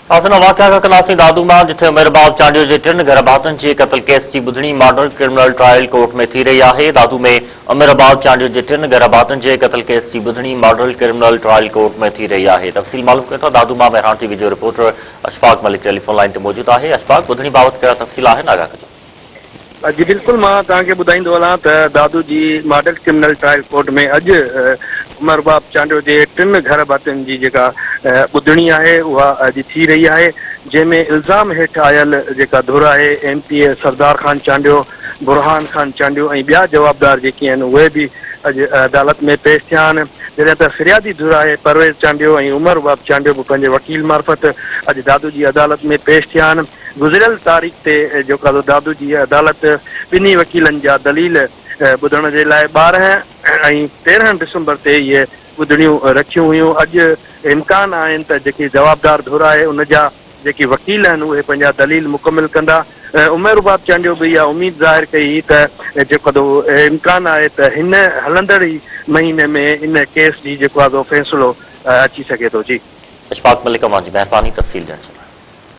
حسنا واقعا کان ڪنداسين دادو مان جتي عمر باب چانڊيو جي ٽن گهر ڀاتين جي قتل ڪيس جي ٻڌڻي ماڊل ڪرمنل ٽرائل ڪورٽ ۾ ٿي رهي آهي دادو ۾ عمر باب چانڊيو جي ٽن گهر ڀاتين جي قتل ڪيس جي ٻڌڻي ماڊل ڪرمنل ٽرائل ڪورٽ ۾ ٿي رهي آهي تفصيل معلوم ڪيون ٿا دادو مان مهراڻ ٽي وي جو رپورٽر اشفاق ملڪ ٽيليفون لائين تي موجود آهي اشفاق ٻڌڻي بابت ڪهڙا تفصيل آهن آگاهه ڪجو. جي بلڪل مان توهان کي ٻڌائيندو هلان ته دادو جي ماڊل ڪرمنل ٽرائل ڪورٽ ۾ اڄ عمر باب چانڊيو جي ٽن گهر ڀاتين جي جيڪا ٻڌڻي آهي اها اڄ ٿي رهي آهي جنهن ۾ الزام هيٺ آيل جيڪا ڌر آهي M P A Sardar Khan Chandio, Burhan Khan Chandio ۽ ٻيا جوابدار جيڪي آهن اهي به اڄ عدالت ۾ پيش ٿيا آهن جڏهن ته فريادي ڌر آهي پرويز چانڊيو ۽ عمر باب چانڊيو به پنهنجي وڪيل معرفت اڄ دادو جي عدالت ۾ پيش ٿيا آهن. گذريل تاريخ تي جوڪادو دادو جي عدالت ٻنهي وڪيلن جا دليل ٻڌڻ جي لاء 12 ۽ 13 ڊسمبر تي اهي ٻڌڻيون رکيون هيون، اڄ امڪان آهن ته جيڪي جوابدار ڌر آهي ان جا جيڪي وڪيل آهن اهي پنهنجا دليل مڪمل ڪندا. عمر رباب چانڊيو به اها اميد ظاهر ڪئي هئي ته جيڪادو امڪان آهي ته هن هلندڙ ئي مهيني ۾ ان ڪيس جي جيڪو آهي فيصلو اچي سگهي ٿو. جي. اشفاق ملڪ اوهان جي مهرباني تفصيل ڏيڻ جي.